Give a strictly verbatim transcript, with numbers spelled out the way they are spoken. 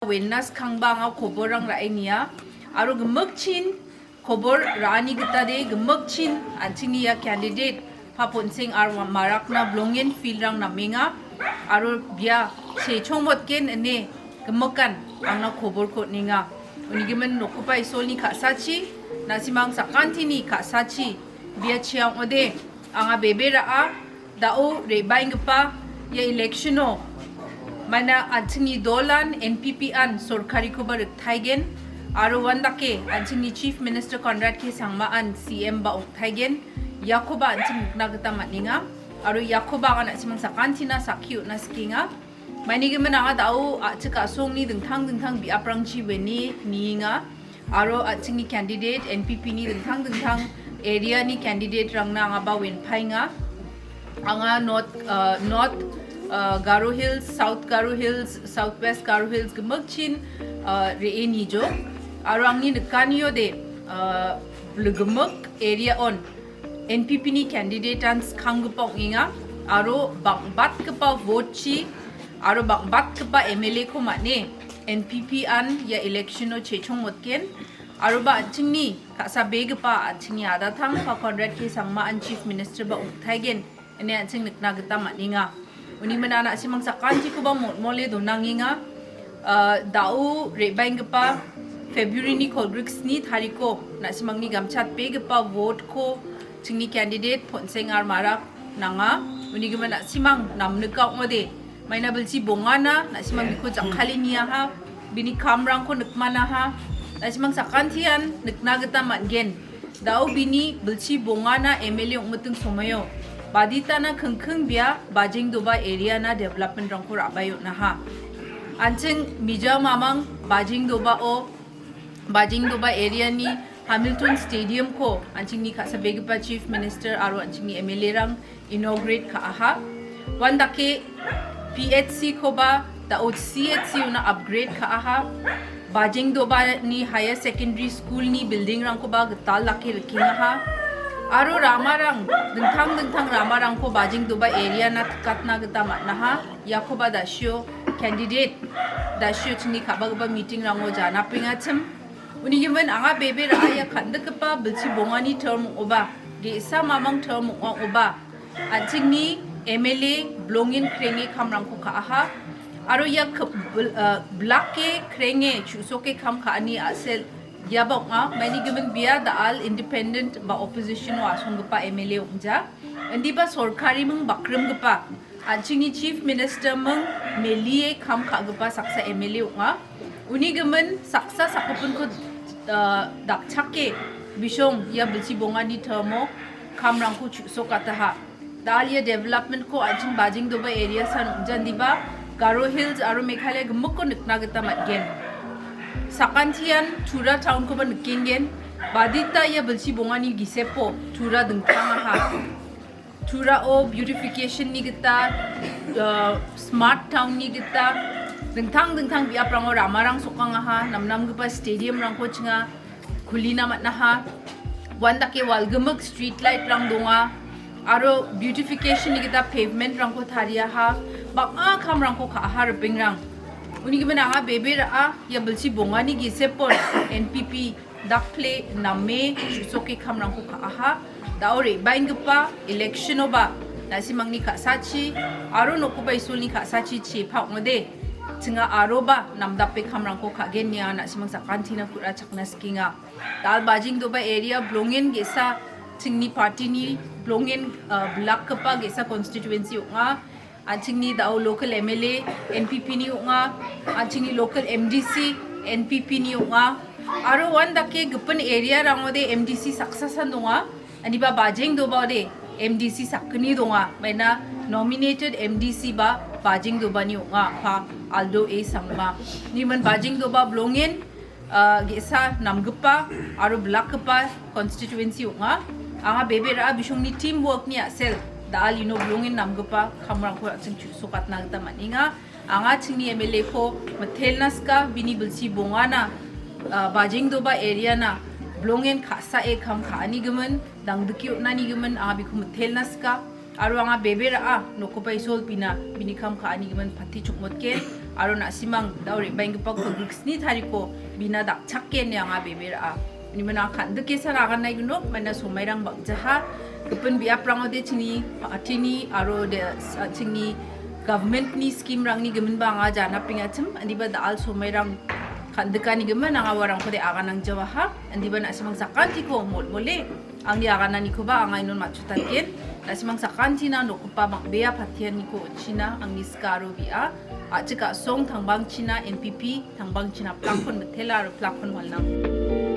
Wenas kangba anga koborrang ra·e nia. Aro gimikchin kobor ra·ani gita de gimikchin an·chingni ia candidate Pa Ponseng R Marakna blongen field-rang namenga. Aro bia chechongmotgen ine gimikan angna koborko on·enga. Unigimin nokoba Isolni ka·sachi, na·simang sakantini ka·sachi, bia chiang ong·ode, anga bebe ra·a, da·o re·baenggipa ia election-o maina an·chingni dolan N P P-an sorkarikoba riktaigen, aro uandake an·chingni Chief Minister Conrad K Sangma-an C M ba ong·taigen, iakoba an·ching nikna gita man·enga, aro iakoba anga na·simang sakantina sakki on·na sikenga. Mainigimin anga da·o a·chik a·songni dingtang dingtang biaprangchi weni nienga. Aro an·chingni candidate N P P-ni dingtang dingtang area-ni candidate-rangna anga ba wenpaenga. Anga North, uh, North, uh, Garo Hills, South Garo Hills, South West Garo Hills gimikchin, uh, re·e nijo. Aro angni nikanio de, uh, gimik area-on N P P-ni candidate-an skanggipa ong·enga, aro bang·batgipa vote-chi aro bang·batgipa M L A-ko man·e N P P-an ia election-o chechongmotgen, aroba an·chingni ka·sabegipa an·chingni adatang Pa Conrad K Sangma-an Chief Minister ba ong·taigen ine an·ching nikna gita man·enga. Uni mina na·simang sakantikoba mol·mole donangenga. Ah, da·o re·baenggipa February-ni kolgrik sni tariko na·simangni gamchatbegipa vote-ko chingni candidate Ponseng R Marak nanga. Unigimin na·simang namnika ong·ode. Maina bilsi bongana, na·simang biko jakkali niaha, bini kamrangko nikmanaha, na·simang sakantian nikna gita man·gen. Da·o bini bilsi bongana M L A ong·miting somoio baditana kingking bia Bajengdoba area-na development-rangko ra·bae on·aha. An·ching Mija Mamang Bajengdobao, Bajengdoba area-ni Hamilton Stadium-ko an·chingni ka·sabegipa Chief Minister aro an·chingni M L A-rang inaugurate ka·aha. Uandake P H C-koba da·o C H C-ona upgrade ka·aha. Bajengdobani Higher Secondary School-ni building-rangkoba gital dake rikengaha. Aro ramarang, dingtang dingtang ramarangko Bajengdoba area-na tikatna gita man·aha. Iakoba da·sio candidate, da·sio chingni ka·bagipa meeting-rango janapengachim. Unigimin anga bebe ra·a ia kan·dikgipa bilsi bongani term ong·oba, ge·sa mamang term ong·a ong·oba, an·chingni M L A Blongin Krenge kamrangko ka·aha. Aro ia kip-, bil-, ah, blake krenge chu·soke kam ka·ani a·sel iaba ong·a. Mainigimin bia da·al independent ba opposition-o asonggipa M L A ong·ja. Indiba sorkariming bakrimgipa, an·chingni Chief Minister-ming melie kam ka·gipa saksa M L A ong·a. Unigimin saksa sakgipinko, ah, dakchake bisong ia bilsi bongani term-o kamrangko chu·sokataha. Da·al ia development-ko an·ching Bajengdoba area san ong·jandiba, Garo Hills aro Meghalaya gimikko nikna gita man·gen. Sakantian Tura town-koba nikengen. Badita ia bilsi bongani gisepo Tura dingtangaha. Turao beautification-ni gita, uh, smart town-ni gita, dingtang dingtang biaprango ramarang sokangaha, namnamgipa stadium-rangko chinga kulina man·aha. Uandake walgimik street light-rang donga, aro beautification-ni gita pavement-rangko tariaha, bang·a kamrangko ka·aha ripengrang. Unigimin anga bebe ra·a, ia bilsi bongani gisepon N P P dakple name chu·soke kamrangko ka·aha. Da·o re·baenggipa election-oba na·simangni ka·sachi aro nokoba Isolni ka·sachi chepa ong·ode, chinga aroba namdape kamrangko ka·gen ine anga na·simang sakantina ku·rachakna sikenga. Da·al Bajengdoba area Blongin ge·sa chingni party-ni Blongin, ah, bilakgipa ge·sa constituency ong·a. An·chingni da·o local M L A N P P-ni ong·a, an·chingni local M D C N P P-ni ong·a, aro uandake gipin area-rangode M D C saksasan donga, aniba Bajengdobaode M D C sakgni donga, maina nominated M D C ba Bajengdobani ong·a, Pa Aldo A Sangma. Nimin Bajengdoba Blongin ah, ge·sa namgipa aro bilakgipa constituency ong·a. Anga bebe ra·a bisongni team work-ni a·sel da·al ino Blongin namgipa kamrangko an·ching chu·sokatna gita man·enga. Anga chingni M L A-ko mitelna sika, bini bilsi bongana, ah, Bajengdoba area-na Blongin ka·sae kam ka·anigimin, dangdike on·anigimin anga biko mitelna sika. Aro anga bebe ra·a nokoba Isol pina bini kam ka·anigimin pati chongmotgen. Aro na·simang da·o re·baenggipa kolgriksni tariko bina dakchake ine anga bebe ra·a. Indiba na·a kan·dike sal aganna gnok, maina somairang bang·jaha. Gipin biaprangode chingni party-ni aro de, sa-, chingni government-ni scheme-rangni giminba anga janapengachim. Indiba da·al somairang kan·dikani gimin anga uarangkode aganangjawaha. Indiba na·simang sakantiko molmole angni agananikoba anga inon matchotatgen. Na·simang sakantina nokgipa bang·bea patianiko on·china angni skaro bi·a. A·chik a·song tangbangchina N P P, tangbangchina plakon mitela aro plakon walnang.